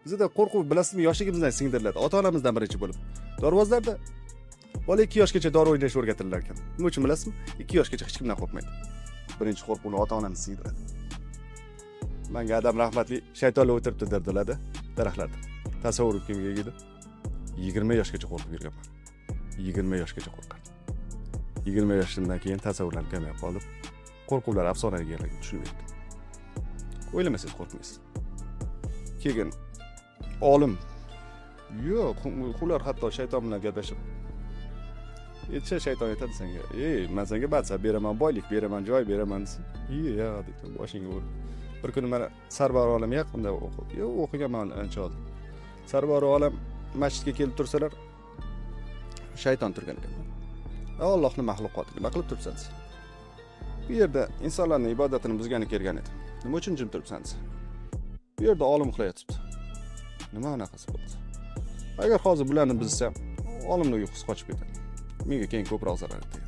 Bizda qo'rquv, bilasizmi, yoshligimizdan singdiriladi. Ota-onamizdan birinchi bo'lib. Dorivozlarda bola 2 yoshgacha dori o'ynashni o'rgatilar ekan. Nima uchun bilasizmi? 2 yoshgacha hech kimdan qo'rqmaydi. Birinchi qo'rquvni ota-onamiz singdiradi. Menga adam rahmatli shaytonlar o'tiribdi derdilar-da, daraxtlarda. Tasavvur kimga edi? 20 yoshgacha qo'rqib yurganman. 20 yoshgacha qo'rqardim. 20 yoshimdan keyin tasavvurlarim kamayib qoldi. Qo'rquvlar afsonaga ekanligini tushunib yetdim. O'ylamasangiz qo'rqmaysiz. Keyin olim yo'q, ular hatto shayton bilan gaplashib aytsa, shayton aytadi senga: "Ey, men senga mansab beraman, boylik beraman, joy beraman" desa, "Iya" deydi, boshingga urib. Bir kuni mana Sarvar olam yaqinda o'qib, yo'q, o'qiganman ancha oldin. Sarvar olam masjidga kelib tursalar, shayton turgan ekan. Allohning maxluqoti, nima qilib turibsan sen? Bu yerda insonlarning ibodatini buzgani kelgan edi. Nima uchun jim turibsan sen? Bu yerda olim uxlayotibdi. Nima anaqasi bo'ldi? Agar hozir bularni buzsam, olimning uyqusi qochib ketadi. Menga keyin ko'proq zarar yetadi.